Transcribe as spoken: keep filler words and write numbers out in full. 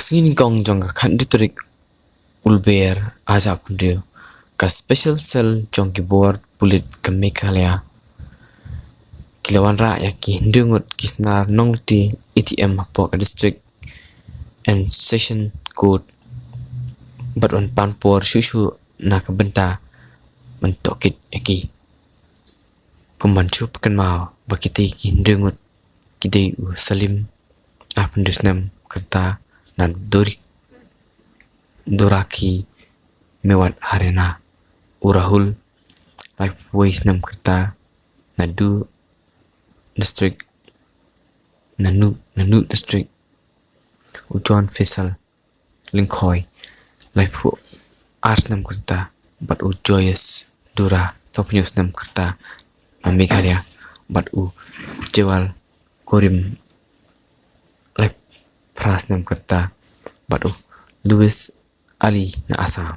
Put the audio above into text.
Sngi nyngkong jong ka khatnriew tarik u Lber arhajar arphew hynriew, ka Special Cell jong ki bor pulit ka Meghalaya ki la wanrah ïa ki hynriew ngut ki snar nonglute A T M hapoh ka District and Session Court bad wan pan por shuh shuh na ka bynta ban tohkit ïa ki. Kumban shu pynkynmaw ba kitei ki hynriew ngut ki dei u Salim, arphew hynriew snem ka rta, na Dori-, Dorakhi, Mewat, Haryana, u Rahul, laiphew wei snem ka rta, na Dhu District, na Nuh, na Nuh District, u John Faisal Lyngkhoi, laiphew ar snem ka rta, bad u Joyce Dura, sawphew hynñiew snem ka rta, na Meghalaya, bad u Jewal Korim, laiphew phra snem ka rta, bad u Louis Ali, na Assam.